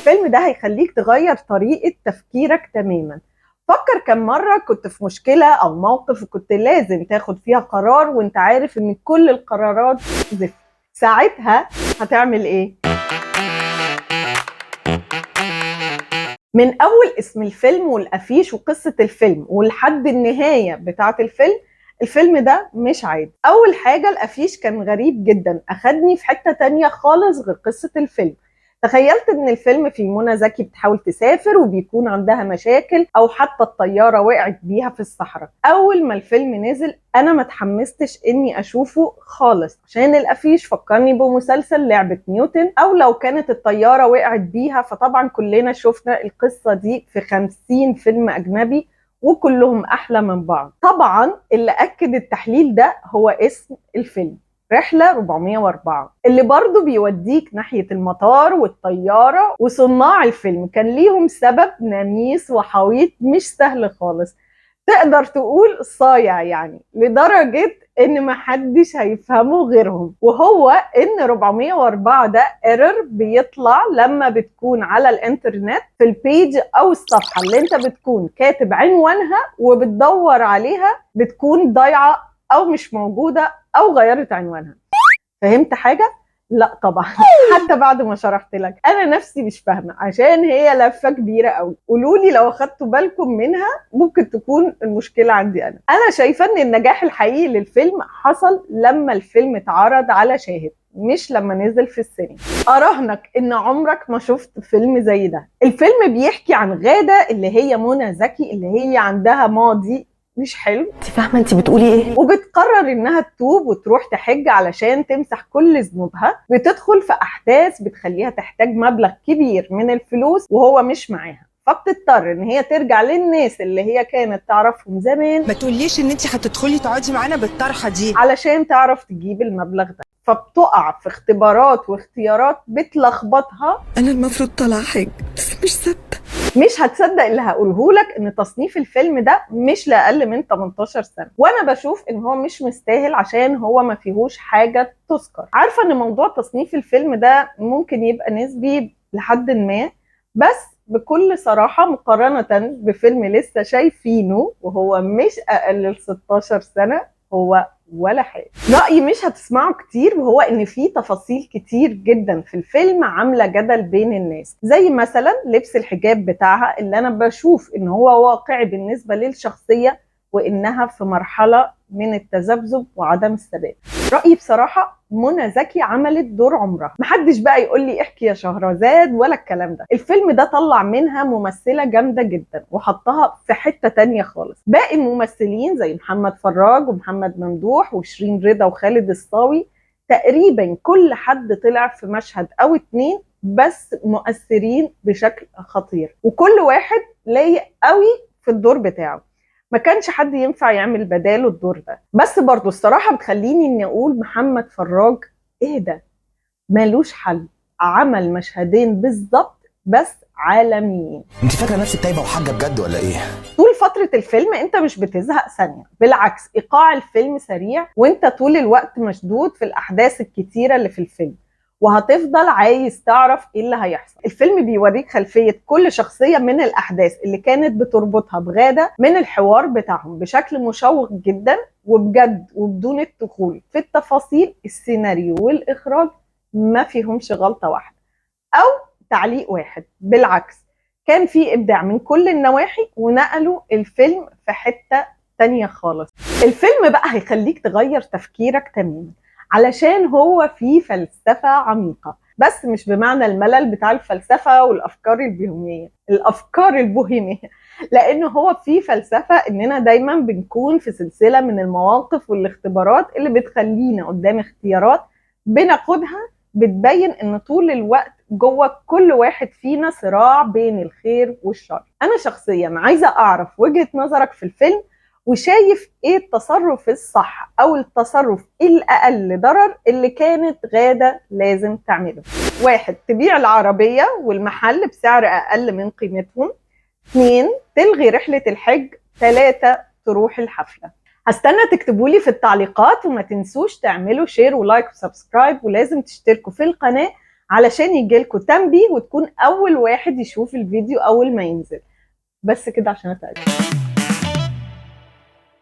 الفيلم ده هيخليك تغير طريقة تفكيرك تماما. فكر كم مرة كنت في مشكلة أو موقف وكنت لازم تاخد فيها قرار وانت عارف ان كل القرارات زفت، ساعتها هتعمل ايه؟ من أول اسم الفيلم والأفيش وقصة الفيلم ولحد النهاية بتاعة الفيلم، الفيلم ده مش عادي. أول حاجة الأفيش كان غريب جدا، أخدني في حتة تانية خالص غير قصة الفيلم. تخيلت ان الفيلم في منى زكي بتحاول تسافر وبيكون عندها مشاكل او حتى الطيارة وقعت بيها في الصحراء. اول ما الفيلم نزل انا ما اتحمستش اني اشوفه خالص عشان الافيش فكرني بمسلسل لعبة نيوتن، او لو كانت الطيارة وقعت بيها، فطبعا كلنا شفنا القصة دي في 50 فيلم اجنبي وكلهم احلى من بعض. طبعا اللي اكد التحليل ده هو اسم الفيلم رحلة 404، اللي برضو بيوديك ناحية المطار والطيارة. وصناع الفيلم كان ليهم سبب نميس وحويط مش سهل خالص، تقدر تقول صايع يعني، لدرجة ان محدش هيفهمه غيرهم، وهو ان 404 ده error بيطلع لما بتكون على الانترنت في ال page او الصفحة اللي انت بتكون كاتب عنوانها وبتدور عليها، بتكون ضايعة او مش موجودة او غيرت عنوانها. فهمت حاجة؟ لا طبعا حتى بعد ما شرحت لك انا نفسي مش فاهمة عشان هي لفة كبيرة قوي. قولوا لي لو اخدتوا بالكم منها، ممكن تكون المشكلة عندي انا. انا شايفة ان النجاح الحقيقي للفيلم حصل لما الفيلم اتعرض على شاهد، مش لما نزل في السينما. اراهنك ان عمرك ما شفت فيلم زي ده. الفيلم بيحكي عن غادة اللي هي منى زكي، اللي هي عندها ماضي مش حلو. انت فاهمه انت بتقولي ايه؟ وبتقرر انها تتوب وتروح تحج علشان تمسح كل ذنوبها. بتدخل في احداث بتخليها تحتاج مبلغ كبير من الفلوس وهو مش معاها، فبتضطر ان هي ترجع للناس اللي هي كانت تعرفهم زمان. ما تقوليش ان انت هتدخلي تقعدي معانا بالطرحه دي علشان تعرف تجيب المبلغ ده. فبتقع في اختبارات واختيارات بتلخبطها. انا المفروض طالعه حج بس مش ثابتة. مش هتصدق اللي هقوله لك، ان تصنيف الفيلم ده مش لاقل من 18 سنة، وانا بشوف ان هو مش مستاهل عشان هو ما فيهوش حاجة تذكر. عارفه ان موضوع تصنيف الفيلم ده ممكن يبقى نسبي لحد ما، بس بكل صراحة مقارنة بفيلم لسه شايفينه وهو مش اقل ل 16 سنة، هو ولا حاجة. رأيي مش هتسمعه كتير، وهو ان في تفاصيل كتير جدا في الفيلم عاملة جدل بين الناس، زي مثلا لبس الحجاب بتاعها اللي انا بشوف ان هو واقعي بالنسبة للشخصية، وانها في مرحلة من التذبذب وعدم الثبات. رأيي بصراحة منى زكي عملت دور عمرها، محدش بقى يقول لي احكي يا شهرزاد ولا الكلام ده. الفيلم ده طلع منها ممثلة جامدة جدا وحطها في حتة تانية خالص. باقي الممثلين زي محمد فراج ومحمد ممدوح وشيرين رضا وخالد الصاوي، تقريبا كل حد طلع في مشهد او اتنين بس مؤثرين بشكل خطير، وكل واحد لايق قوي في الدور بتاعه، ما كانش حد ينفع يعمل بداله الدور ده. بس برضو الصراحة بتخليني اني اقول محمد فراج ايه ده، مالوش حل، عمل مشهدين بالظبط بس عالميين. انت فاكره نفسك تايبه وحاجه بجد ولا ايه؟ طول فترة الفيلم انت مش بتزهق ثانية، بالعكس ايقاع الفيلم سريع وانت طول الوقت مشدود في الاحداث الكتيرة اللي في الفيلم، وهتفضل عايز تعرف ايه اللي هيحصل. الفيلم بيوريك خلفية كل شخصية من الأحداث اللي كانت بتربطها بغادة من الحوار بتاعهم بشكل مشوق جدا وبجد، وبدون الدخول في التفاصيل. السيناريو والإخراج ما فيهمش غلطة واحدة أو تعليق واحد، بالعكس كان في إبداع من كل النواحي ونقلوا الفيلم في حتة تانية خالص. الفيلم بقى هيخليك تغير تفكيرك تماما، علشان هو فيه فلسفة عميقة، بس مش بمعنى الملل بتاع الفلسفة والأفكار البوهيمية، الأفكار البوهيمية، لأنه هو فيه فلسفة إننا دايما بنكون في سلسلة من المواقف والاختبارات اللي بتخلينا قدام اختيارات بناخدها، بتبين إن طول الوقت جوه كل واحد فينا صراع بين الخير والشر. أنا شخصيا عايزة أعرف وجهة نظرك في الفيلم، وشايف ايه التصرف الصح او التصرف الاقل ضرر اللي كانت غادة لازم تعمله. 1، تبيع العربية والمحل بسعر اقل من قيمتهم. 2، تلغي رحلة الحج. 3، تروح الحفلة. هستنى تكتبولي في التعليقات، وما تنسوش تعملوا share و like و subscribe، ولازم تشتركوا في القناة علشان يجيلكوا تنبيه وتكون اول واحد يشوف الفيديو اول ما ينزل. بس كده عشان اتأكد.